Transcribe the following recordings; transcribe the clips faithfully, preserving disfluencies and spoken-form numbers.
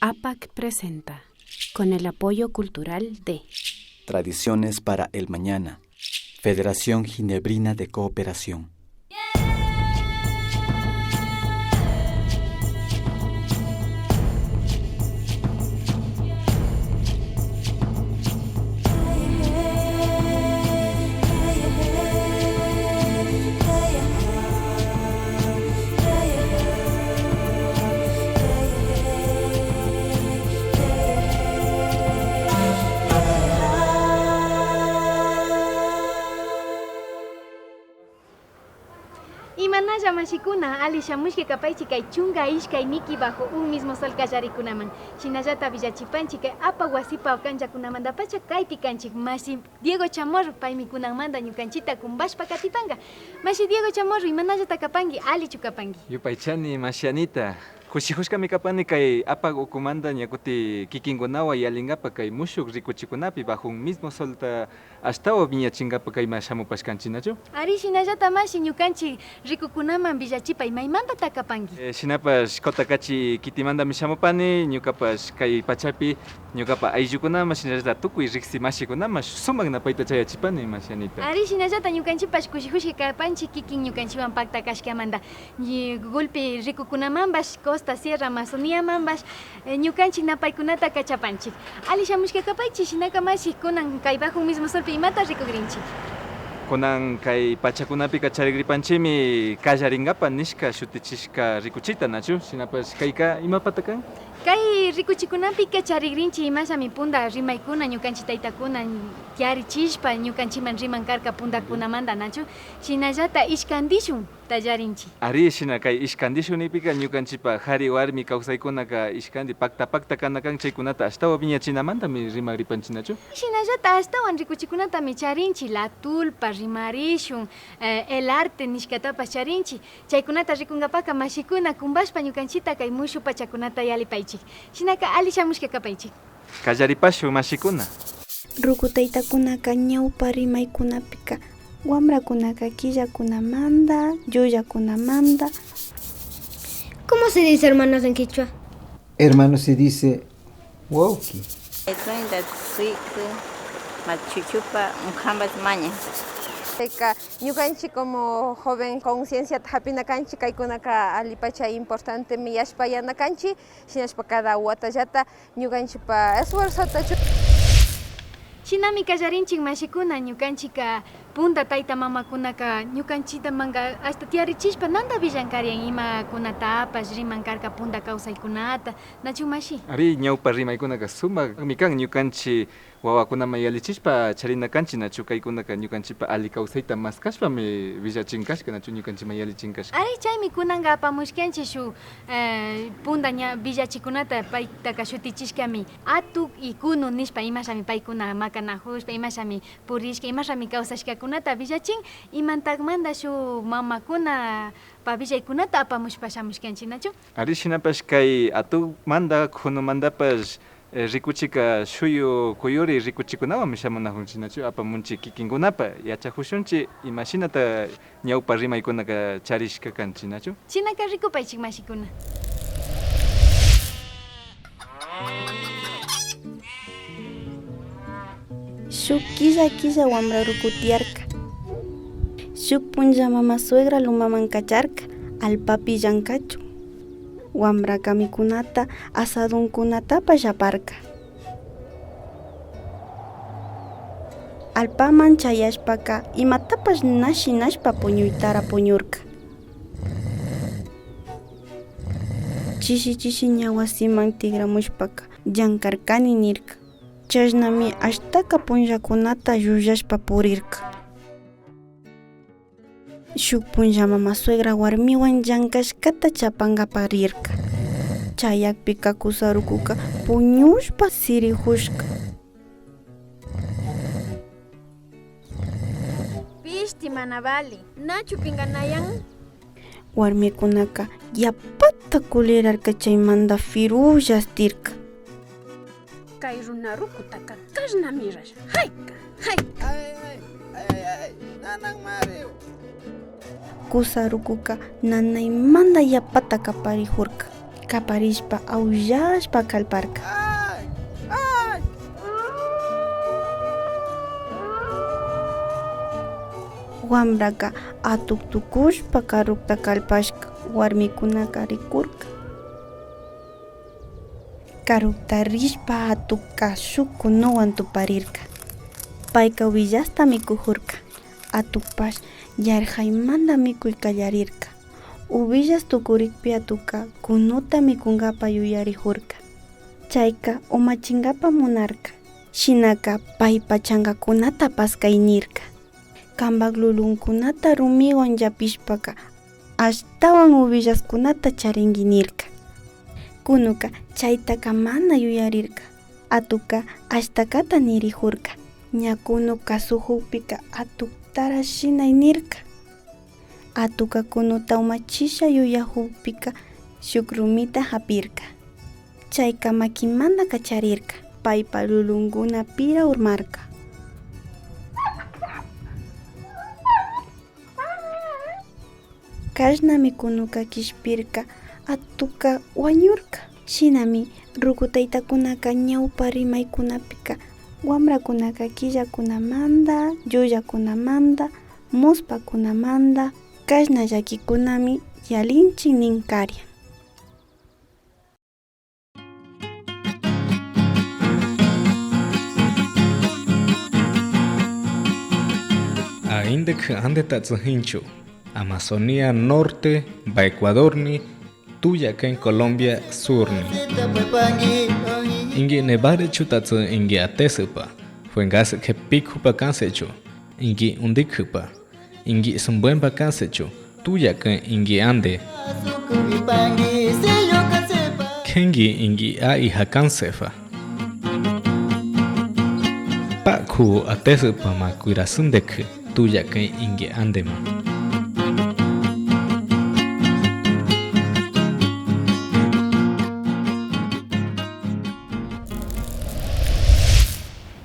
APAC presenta, con el apoyo cultural de Tradiciones para el Mañana, Federación Ginebrina de Cooperación. Imanalla mashikuna, alli shamushka kapaychik kay chunka ishkay niki bajo un mismo sol kallarikunaman. Shinallata villachipanchik kay APAC wasipa kanllakunamantapacha kaypi kanchik mashi Diego Chamorro, paymi kunanmanta ñukanchita kumbashpa katipanka. Mashi Diego Chamorro, imanallata kapanki? Allichu kapanki? Yupaychani, mashi Anita. Kushijushkami kapani kay APAC ukumanta ña kuti kikinkunawan yallinkapa kay mushuk rikuchikunapi bajo un mismo solta ashtawan wiñachinkapak kayma shamupashkanchik, nachu? Ari, shinallata mashi, ñukanchik rikukunaman villachipay, maymantata kapanki? Eh, shinapash Kotakachi kitimantami shamupani, ñukapash kay pachapi ñukapa ayllukunaman, shinallata tukuy riksi mashikunaman sumak napayta chayachipani, mashi Anita. Ari, shinallata ñukanchikpash kushijushka kapanchik kikin ñukanchikwan pakta kashkamanta. Ñi-, gulpi rikukunamanpash, costa, sierra, amazoniamanpash, eh, ñukanchik napaykunata kachapanchik. Alli shamushka kapaychik, shinaka mashi, kunan kay bajo un mismo solpi imata rikugrinchik? Kunan kay pachakunapika charigripanchikmi kallaringapa nishka shutichishka rikuchita, nachu? Shinapash kayka imapata kan? Kay rikuchikunapika charigrinchik imashami punta rimaykuna ñukanchik taytakuna tiyarichishpa ñukanchikman riman karka puntakunamanta, nachu? Shinallata ishkandishun tallarinchik. Ari, shina kay ishkandishun nikpika ñukanchikpa kari warmi kawsaykunaka ishkandi pakta pakta kana kan, chaykunata ashtawan wiñachinamantami rimagripanchik, nachu? Shinallata ashtawan rikuchikunatami charinchik, la tulpa rimarishun, eh, el arte nishkatapash charinchik. Chaykunata rikungapaka mashikuna kumbashpa ñukanchikta kay mushu pachakunata yallipaychik. Shinaka alli shamushka kapaychik. Kallaripashun mashikuna. Ruku taytakunaka ñawpa rimaykunapika wambrakunaka killakunamanta, llullakunamanta. ¿Cómo se dice hermanos en quechua? Hermano se dice wawki. Tayta suyku, machuchupa, unkhampas maña. Chayka, ñukanchik como joven concienciata hapina kanchik, kaykunaka allipacha importantemi yashpa yana kanchik, shinashpa cada watallata ñukanchikpa esfuerzota chu-. Shinami kallarinchik mashikuna, ñukanchikka punta tayta mamakunaka ñukanchiktamanka ashta tiyarichishpa nanta willan karian imakunatapash riman karka punta kawsaykunata, nachu mashi? Ari, ñawpa rimaykunaka sumakmi kan, ñukanchik wawakunaman yallichishpa charina kanchik, nachu? Kaykunaka ñukanchikpa alli kawsayta maskashpami willachin kashka, nachu? Ñukanchikman yallichin kashka. Ari, chaymi kunanka apamushkanchik shuk, eh, punta ña willachikunata, paytaka shutichishkami Atuk y Kunu nishpa, imashami paykuna makanajushpa, imashami purishka, imashami kawsashkakunata willachin, imantakmanta shuk mamakunapa willaykunata apamushpa shamushkanchik, nachu? Ari, shinapash kay Atukmanta, Kunumantapash, eh, rikuchika shuyu kuyuri rikuchikunawanmi shamunajunchik, nachu? Apamunchik kikinkunapa, yachajushunchik imashinata ñawpa rimaykunaka charishka kanchik, nachu? Shinaka rikupaychik mashikuna. Shuk killa killa wambra ruku tiyarka. Shuk punlla mama suegra lumaman kacharka, allpapi llankachun. Wambraka mikunata, asadunkunatapash aparka. Allpaman chayashpaka imatapash na shinashpa puñuytara puñurka. Chishi chishi ñawasiman tikramushpaka llankarkani nirka. Chashnami ashtaka punllakunata llullashpa purirka. Shuk punlla mama suegra warmiwan llankashkata chapankapak rirka. Chayakpika kusarukuka puñushpa sirijushka. Pishti mana vali, nachu pinkanayan? Warmikunaka yapata kulirarka, chaymanta firulla astirka. Kay runa rukutaka kashna mirasha. Hayka, hayka. Ay, ay, ay, ay, ay, nanan Mario. Kusa rukuka nanaymanta yapata kaparijurka. kaparishpa aullashpa kalparka. Wambraka atuk tukushpa karukta kalpashka warmikunaka rikurka. Karukta rishpa atukka shuk kunuwan tuparirka. Payka uwillasta mikujurka. Atukpash yarjaymanta mikuy kallarirka. Uwillas tukurikpi atukka kunuta mikunkapa yuyarijurka. Chayka umachinkapa munarka. Shinaka paypa chankakunata paskay nirka. Kampak lulunkunata rumiwan llapishpaka ashtawan uwillaskunata charinki nirka. Kunuka chaytaka mana yuyarirka. Atukka ashtakata nirijurka. Ña kunu kasujukpika atuktara shinay nirka. Atuka kunuta umachisha yuyajukpika shuk rumita japirka. Chayka makimanta kacharirka, paypa lulunkunapira urmarka. Kashnami kunuka kishpirka, atuka wañurka. Shinami ruku taytakunaka ñawpa rimaykunapika wamrakunaka killakunamanta, llullakunamanta, muspakunamanta kashna llakikunami yallinchin nin karian. Aindak Andeta tsinhinchu, Amazonía norte, Ecuadorni, tuya kan Colombia surni. Ingi nevarechu tatsi ingi atesipa, fuengasi kepikupa kansechu, ingi undikupa. Ingi sumbuenpa kansechu, tuya kan ingi ande. Kengi ingi a iha kansefa. Paku atespa ma kuirasundek, tuya kan ingi andema.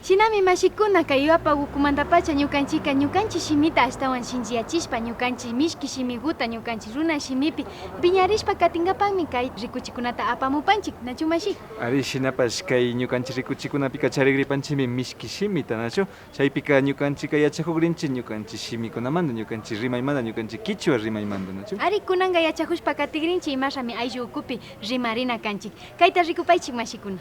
Shinami mashikuna, kay yapagukumantapacha ñukanchika ñukanchi shimita ashtawan shinchiyachishpa, ñukanchi mishki shimiguta ñukanchi runa shimipi piñarishpa katinkapakmi kay rikuchikunata apamupanchik, nachu mashi? Ari, shinapash kay ñukanchi rikuchikunapika charigripanchimi mishki shimita, nachu? Chaypika ñukanchika yachajugrinchi ñukanchi shimikunamanta, ñukanchi rimaymanta, ñukanchi kichwa rimaymanta, nachu? Ari, kunanka yachajushpa katigrinchi imashami ayllu ukupi rimarina kanchik. Kayta rikupaychik, mashikuna.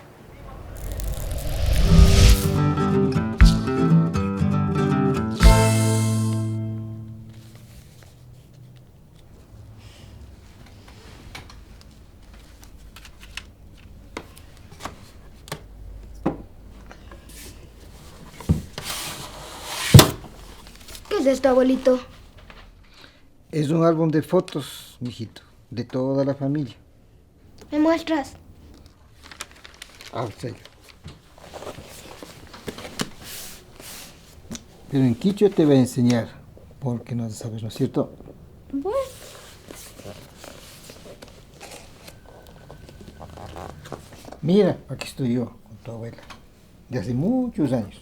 ¿Qué es esto, abuelito? Es un álbum de fotos, mijito, de toda la familia. ¿Me muestras? Ah, sí. Pero en quichua te voy a enseñar, porque no sabes, ¿no es cierto? Bueno. Mira, aquí estoy yo con tu abuela, de hace muchos años.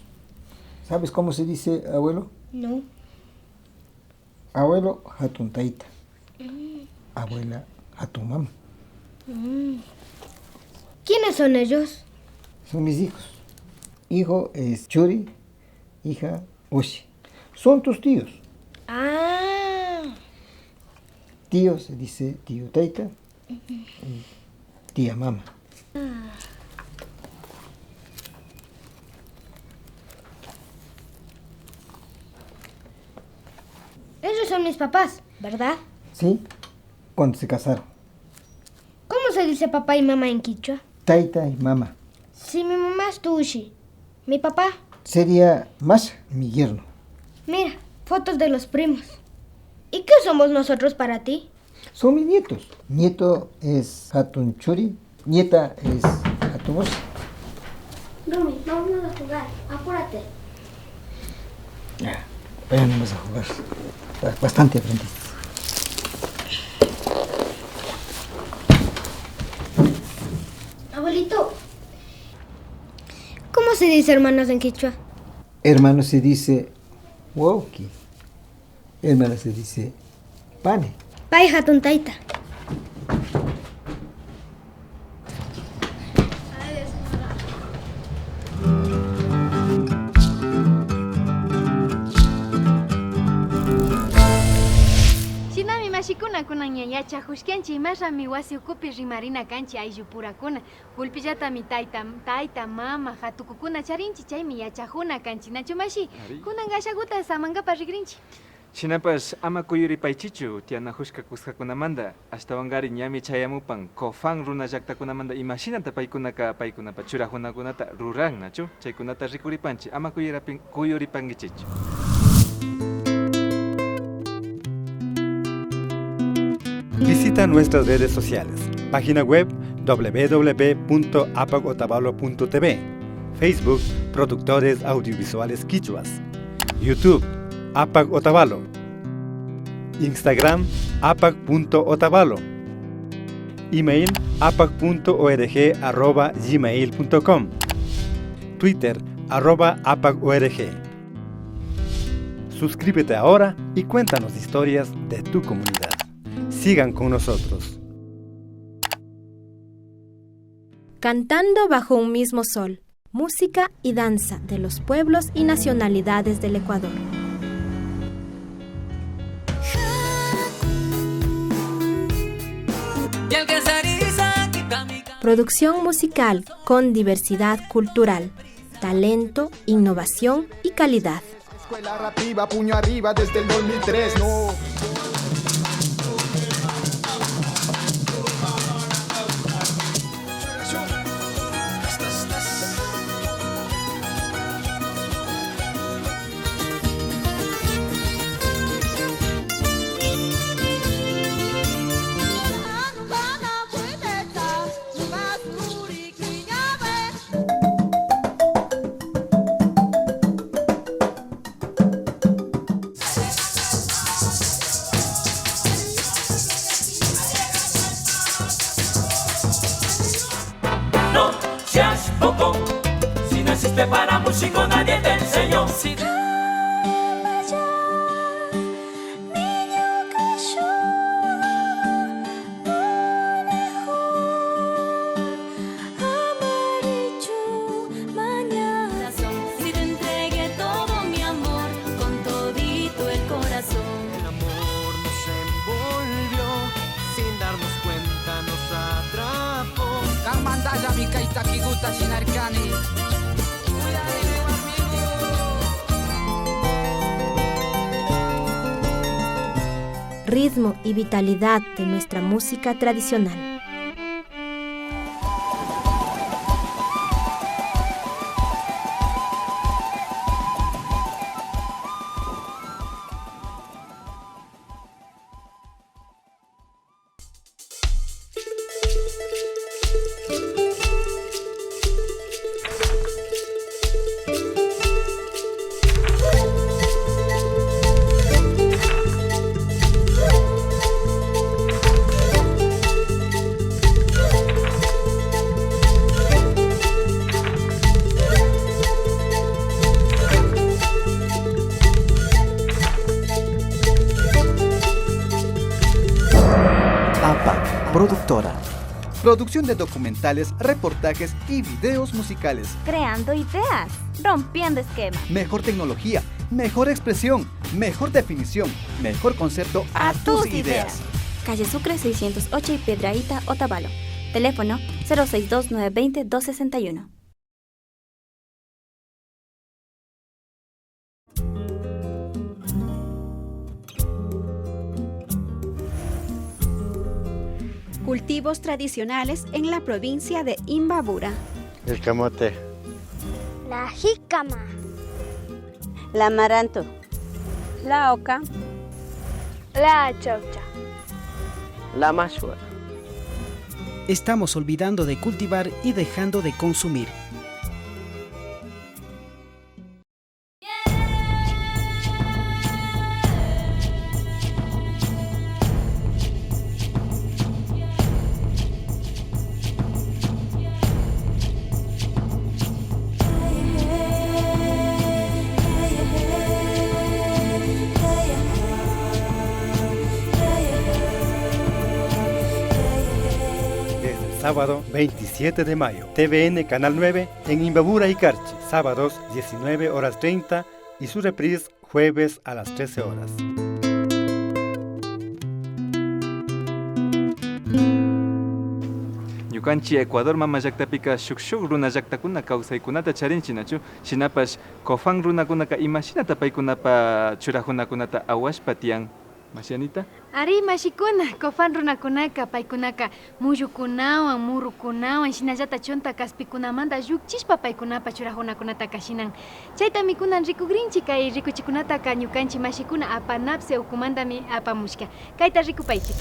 ¿Sabes cómo se dice abuelo? No. Abuelo, hatun tayta. Mm. Abuela, hatun mama. Mm. ¿Quiénes son ellos? Son mis hijos. Hijo es churi, hija ushi. Son tus tíos. Ah. Tío se dice tío tayta. Y tía mama. Ellos son mis papás, ¿verdad? Sí, cuando se casaron. ¿Cómo se dice papá y mamá en quichua? Tayta y mama. Si mi mamá es tu ushi, mi papá. Sería masha, mi yerno. Mira, fotos de los primos. ¿Y qué somos nosotros para ti? Son mis nietos. Nieto es hatun churi, nieta es hatun ushi. Rumi, vámonos a jugar. Apúrate. Ya, vayan nomás a jugar. Ba-, bastante aprendiste. Abuelito, ¿cómo se dice hermanos en quichua? Hermano se dice wawki. Hermana se dice pani. Pay hatun tayta. Kunan ña yachajushkanchik imarami wasi ukupi rimarina kanchik ayllupurakuna. Kullpillatami tayta, tayta, mama, jatukukuna charinchik, chaymi yachajuna kanchik, nachu mashi? Ari. Kunanka ashaguta samankapak rigrinchik. Shinapash ama kuyuripaychichu tiyanajushka kuskakunamanta, ashtawankari ñami chayamupan COFAN runa llaktakunamanta imashinata paykunaka paykunapa churajunakunata ruran, nachu? Chaykunata rikuripanchik, ama kuyuripin-, kuyuripankichichu. Visita nuestras redes sociales. Página web w w w punto apac otavalo punto t v. Facebook, Productores Audiovisuales Quichuas. YouTube, Apac Otavalo. Instagram, apac punto otavalo. Email, apac punto org arroba gmail punto com. Twitter, arroba apac org. Suscríbete ahora y cuéntanos historias de tu comunidad. Sigan con nosotros. Cantando bajo un mismo sol, música y danza de los pueblos y nacionalidades del Ecuador. Producción musical con diversidad cultural, talento, innovación y calidad. Escuela Rapiva, puño arriba desde el dos mil tres, no. No seas bobo, si naciste para músico nadie te enseñó. Si Amarichu mañana. Si te entregué todo mi amor con todito el corazón. El amor nos envolvió, sin darnos cuenta nos atrapó. Kanmantallami kay takiguta shinarkani. Ritmo y vitalidad de nuestra música tradicional. APAC, productora. Producción de documentales, reportajes y videos musicales. Creando ideas, rompiendo esquemas. Mejor tecnología, mejor expresión, mejor definición, mejor concepto a tus ideas. Calle Sucre seiscientos ocho y Piedrahita, Otavalo. Teléfono cero seis dos nueve veinte dos sesenta y uno. Cultivos tradicionales en la provincia de Imbabura. El camote. La jícama. La amaranto. La oca. La chaucha. La mashua. Estamos olvidando de cultivar y dejando de consumir. Desde el sábado veintisiete de mayo, T V N Canal nueve en Imbabura y Carchi, sábados diecinueve horas treinta y su reprise jueves a las trece horas. Ñukanchik Ecuador mama llaktapika shuk shuk runa llaktakuna kawsaykunata charinchik, nachu? Shinapash Cofán runakunaka imashinata paykunapa churajunakunata awashpa tiyan, mashi Anita? Ari, mashikuna, Cofán runakunaka, paykunaka mullukunawan, murukunawan, shinallata chunta kaspikunamanta llukchishpa paykunapa churajunakunata kashinan. Chaytami kunan rikugrinchik, kay rikuchikunataka ñukanchik mashikuna Apanapse ukumantami apamushka. Kayta rikupaychik.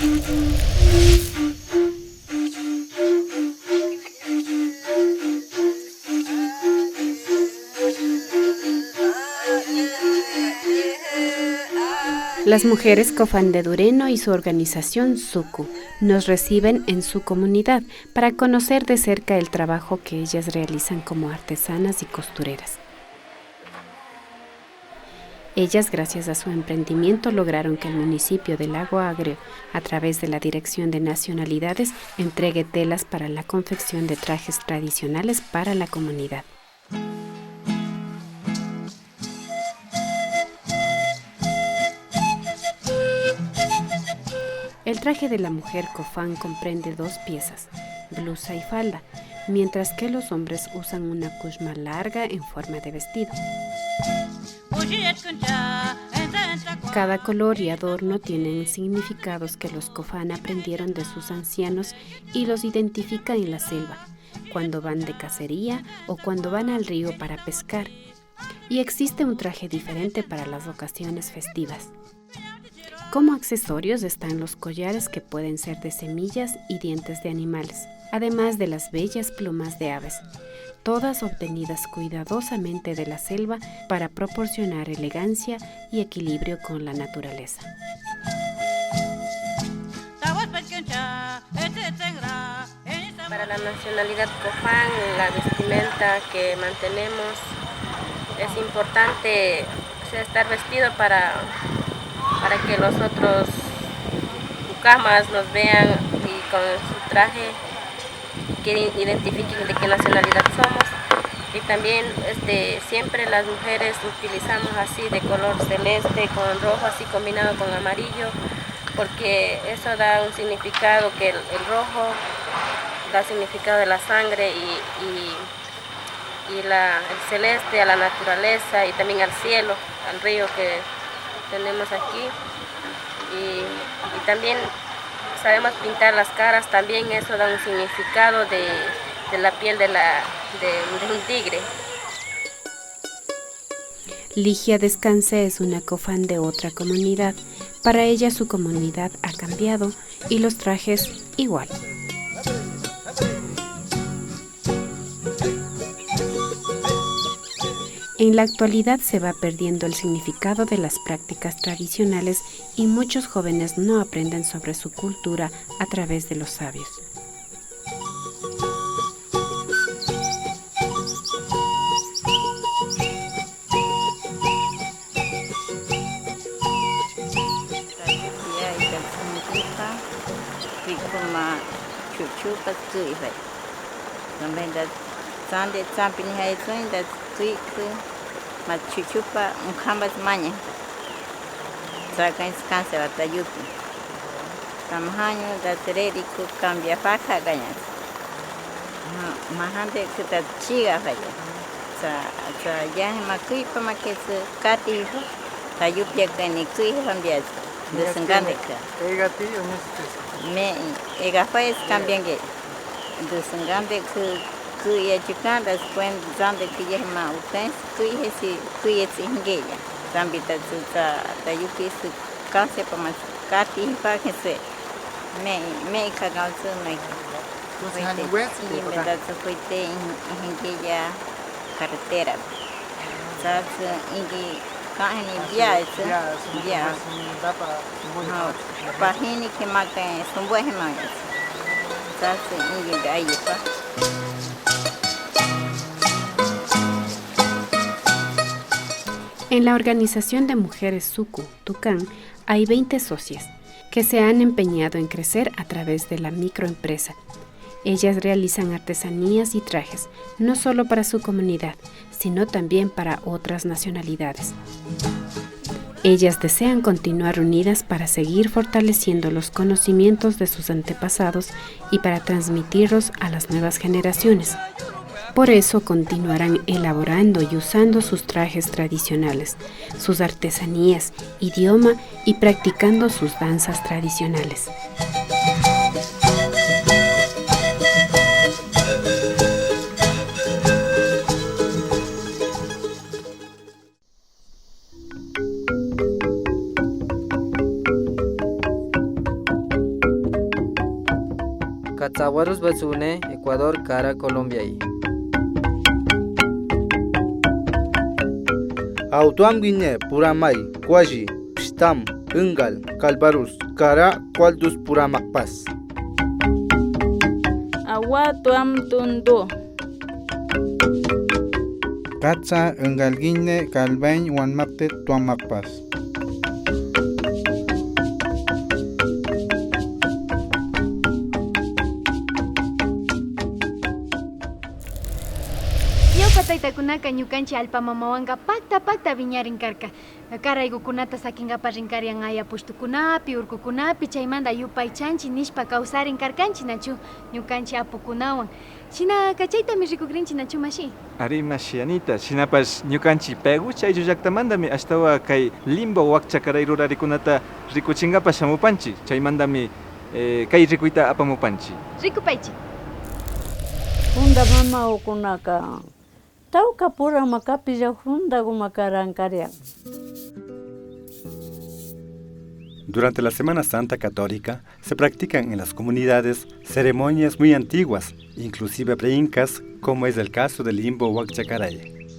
Las mujeres Cofán de Dureno y su organización Suku nos reciben en su comunidad para conocer de cerca el trabajo que ellas realizan como artesanas y costureras. Ellas, gracias a su emprendimiento, lograron que el municipio de Lago Agrio, a través de la Dirección de Nacionalidades, entregue telas para la confección de trajes tradicionales para la comunidad. El traje de la mujer Cofán comprende dos piezas, blusa y falda, mientras que los hombres usan una kushma larga en forma de vestido. Cada color y adorno tienen significados que los Cofán aprendieron de sus ancianos y los identifica en la selva, cuando van de cacería o cuando van al río para pescar. Y existe un traje diferente para las ocasiones festivas. Como accesorios están los collares que pueden ser de semillas y dientes de animales, además de las bellas plumas de aves, todas obtenidas cuidadosamente de la selva para proporcionar elegancia y equilibrio con la naturaleza. Para la nacionalidad Cofán, la vestimenta que mantenemos es importante, o sea, estar vestido para, para que los otros mucamas nos vean y con su traje que identifiquen de qué nacionalidad somos. Y también, este, siempre las mujeres utilizamos así de color celeste con rojo, así combinado con amarillo, porque eso da un significado que el, el rojo da significado de la sangre y, y, y la, el celeste a la naturaleza y también al cielo, al río que tenemos aquí. Y, y también sabemos pintar las caras, también eso da un significado de, de la piel de la, de, de un tigre. Ligia Descanse es una Cofán de otra comunidad. Para ella su comunidad ha cambiado y los trajes igual. En la actualidad se va perdiendo el significado de las prácticas tradicionales y muchos jóvenes no aprenden sobre su cultura a través de los sabios. Rikuman chuchupa kuypay. Tambenta tsande tsampi ni haytsuinta kuyku ma chuchupa unkhampas maña. Tsakain kanse batayupi. Tamahaño da sereriku cambia faja gañas. Mahande kita chiga faya. Tsa, tsa yahe ma kuypa ma ketsu kati hijo. Tayupia kani kuy hijo ambias. Desengande ka. Ega ti, o no sé. Me, ega faya cambiange. Desengande ku, kuya chukanda, cuenta de que ya ma utens, kuya si, kuya tsingeya. Tambita tsa, tayupi su kanse pa mas kati pa que se. Me, me ka gautsu me. Entonces, hani wetsi, me da su kuite hingeya carretera. Tsatsi inti kahini biatsi. Bia. Pahini kimaka sumbuehe mawatsi. Tsatsi inti biayipa. En la organización de mujeres Suku, Tucán, hay veinte socias que se han empeñado en crecer a través de la microempresa. Ellas realizan artesanías y trajes, no solo para su comunidad, sino también para otras nacionalidades. Ellas desean continuar unidas para seguir fortaleciendo los conocimientos de sus antepasados y para transmitirlos a las nuevas generaciones. Por eso continuarán elaborando y usando sus trajes tradicionales, sus artesanías, idioma y practicando sus danzas tradicionales. Katsawarus basune Ecuador kara Colombia y. Autuam guine puramai, kuaji, pistam, ingal, kalbarus, kara, kualdus puramakpas. Awa tuam tundu. Katsa, ingalguine, kalbain, wanmakte, tuamakpas. Ñawpa taytakunaka ñukanchik allpa mamawanka pakta pakta wiñarin karka. Karaygukunata sakinkapak rinkarin aya pushtukunapi, urkukunapi, chaymanta yupaychanchik nishpa kawsarin karkanchik nachu ñukanchik apukunawan. Shinaka chaytami rikukrinchik nachu mashi? Ari mashi Anita, shinapash ñukanchik Peguche ayllu llaktamantami ashtawan kay limbo wakcha karay rurarikunata rikuchinkapak shamupanchik, chaymantami eh, kay rikuyta apamupanchik. Rikupaychik. Punta mamagukunaka tawka purama kapilla huntaguma karan karian. Durante la Semana Santa Católica se practican en las comunidades ceremonias muy antiguas, inclusive preincas, como es el caso del limbo Huacchacaray.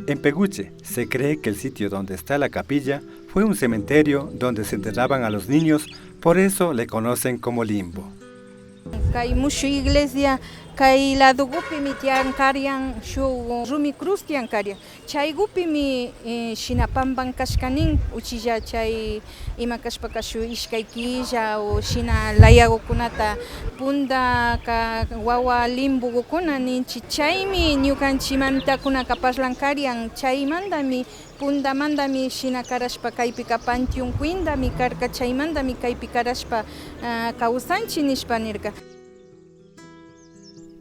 En Peguche se cree que el sitio donde está la capilla fue un cementerio donde se enterraban a los niños, por eso le conocen como limbo. Kay mushu iglesia kay ladogupimi tiyan karian, shuk rumi cruz tiyan karian. Chaygupimi, eh, shina pamban kashka nin, uchilla chay ima kashpaka shuk ishkay killa o shina layagukunata puntaka wawa limbogukuna ninchik. Chaymi ñukanchik mamitakunaka parlan karian, chaymantami puntamantami shina karashpa kaypika panteón cuindami karka, chaymantami kaypi karashpa, ah, kawsanchik nishpa nirka.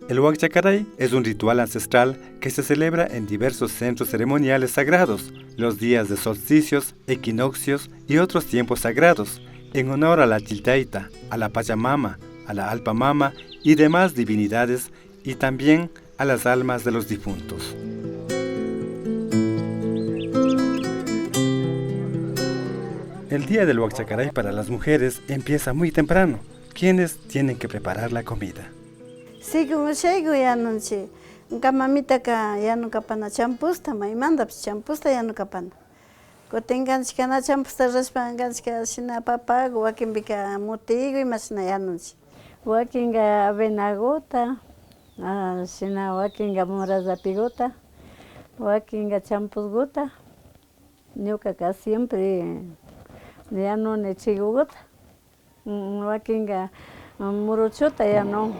El Huacchacaray es un ritual ancestral que se celebra en diversos centros ceremoniales sagrados, los días de solsticios, equinoccios y otros tiempos sagrados, en honor a la Chilltayta, a la Pachamama, a la Alpamama y demás divinidades, y también a las almas de los difuntos. El día del Huacchacaray para las mujeres empieza muy temprano, quienes tienen que preparar la comida. Sigun ushaygu yanunchik. Ñuka mamitaka yanukapana champusta, maymantapish champusta yanukapana. Kutin kanchikka na champusta rashpa kanchikka shina papagu, wakinpika mutigu imashina yanunchik. Wakinka avenaguta, ah, shina wakinka murallapiguta, wakinka champusguta. Ñukaka siempre yanuni chiguguta. Mm, wakinka, mm, muruchuta yanun.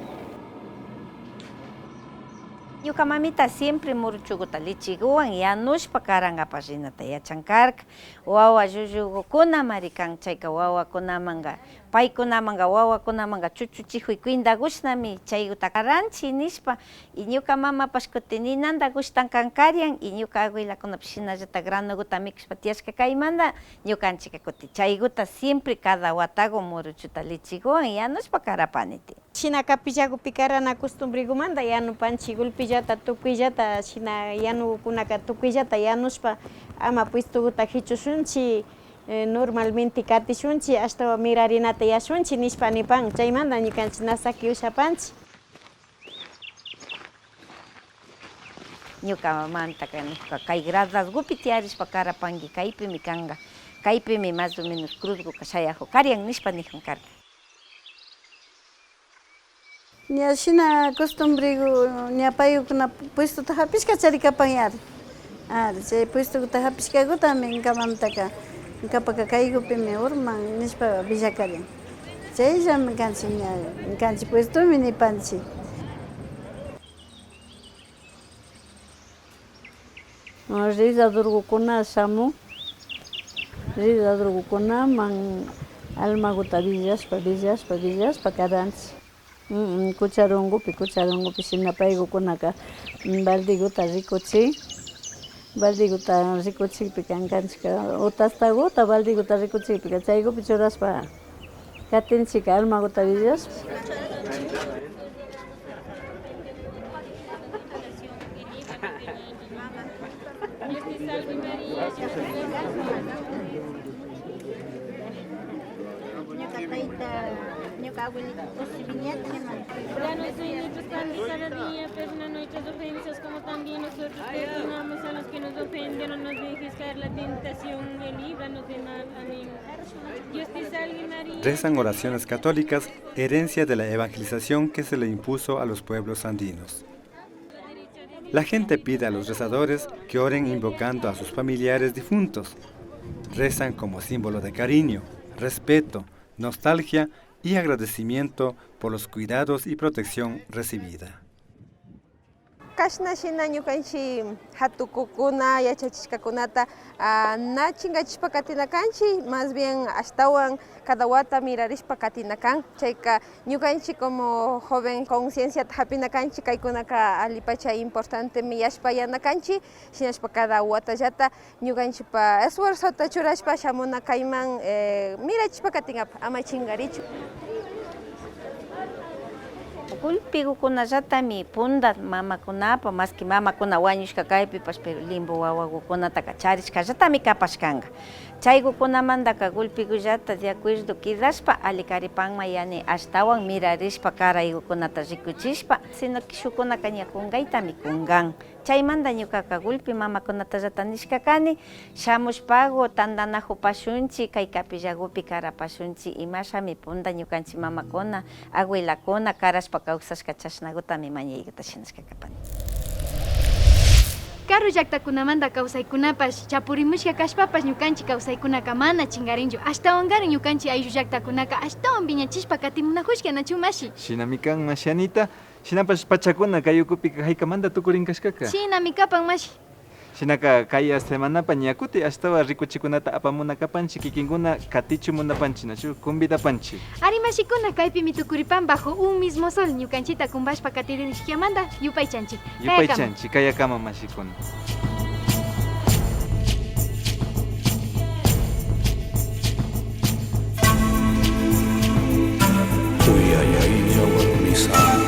Ñuka mamita siempre muruchuguta lichiguwan yanushpa karankapak rinata yachan karka. Wawa llullugukunamari kan chayka wawakunamanka, paykunamanka, wawakunamanka chuchuchijuy cuindagushnami chayguta karanchik nishpa. Y ñuka mamapash kutin ninanta gushtan kan karian, y ñuka abuelakunapash shinallata granoguta mikushpa tiyashka kaymanta, ñukanchikka kutin chayguta siempre cada watagu muruchuta lichiguwan yanushpa karapani tiyan. Shina kapillagupi karana costumbregumanta yanupanchik, gulpillata, tukuyllata, shina yanugukunaka tukuyllata yanushpa ama puestoguta hichushunchik, eh, normalmente katishunchik, ashtawan mirarinata yashunchik nishpa nipan, chaymanta ñukanchik na saki ushapanchik. Ñuka mamitaka nijka, kay gradasgupi tiyarishpa karapanki, kaypimi kanka, kaypimi más o menos cruzguka shayaju karian nishpa nijun karka. Ña shina costumbregu ña paygukuna puestota japishka charikapan yari. Ari, chay puestoguta japishkagutami ñuka mamitaka, ñukapaka kaygupimi urman nishpa willakarin. Chayllami kanchik ña, ñukanchik puestomi nipanchik. Rezadorgukuna shamun, Ridadrokukunaman almaguta villashpa, villashpa, villashpa karanchik. Mm, mm, kucharunkupi, kucharunkupi shina paykukunaka, mm, baldiguta rikuchin, baldiguta rikuchikpi kankanchikka, o tastaguta, baldiguta rikuchikpika chaykupi churashpa katinchik almaguta villashpa. Ñuka tayta, ñuka abuelita kusiviñata. Danos hoy nuestro pan de cada día, perdona nuestras ofensas, como también nosotros perdonamos a los que nos ofenden, no nos dejes caer la tentación y líbranos del mal. Amén. Dios te salve María. Rezan oraciones católicas, herencia de la evangelización que se le impuso a los pueblos andinos. La gente pide a los rezadores que oren invocando a sus familiares difuntos. Rezan como símbolo de cariño, respeto, nostalgia y agradecimiento por los cuidados y protección recibida. Kashna shina ñukanchik jatukukuna, yachachishkakunata, ah, na chinkachishpa katina kanchik, más bien ashtawan cada wata mirarishpa katina kan. Chayka ñukanchik como joven concienciata japina kanchik, kaykunaka allipacha importantemi yashpa yana kanchik, shinashpa cada watallata ñukanchikpa esfuerzota churashpa shamuna kayman, eh, mirachishpa katinkapak, ama chinkarichun. Gulpigukunallatami punta mamakunapa, maski mamakuna wañushka kaypipash, pero limbo wawagukunataka charishkallatami kapashkanka. Chaygukunamantaka gulpigullata de acuerdo quedashpa alli karipanman yani, ashtawan mirarishpa karaygukunata rikuchishpa, sino que shukkunaka ña kunkaytami kunkan. Chaymanta ñukaka gulpi mamakunatallata nishka kani, shamushpagu tantanajupashunchik, kay kapillagupi karapashunchik, imashami punta ñukanchik mamakuna, abuelakuna karashpa kawsashka chashnagutami mañayguta shinashka kapani. Karu llaktakunamanta kawsaykunapash chapurimushka kashpapash ñukanchik kawsaykunaka mana chinkarinchu, ashtawankarin ñukanchik ayllu llaktakunaka ashtawan wiñachishpa katimunajushka, nachu mashi? Shinami kan, mashi Anita. Shinapash pachakuna kay ukupika jaykamanta tukurin kashkaka. Shinami kapan, mashi. Shinaka kaya semanapa ña kuti ashtawan rikuchikunata apamuna kapanchik, kikinkuna katichun munapanchik, nachu? Convidapanchik. Ari mashikuna, kaypimi tukuripan bajo un mismo sol ñukanchikta kumpashpa katirishkamanta yupaychanchik. Kayakama. Yupaychanchik, kayakama mashikuna. Uyayaylla warmisa,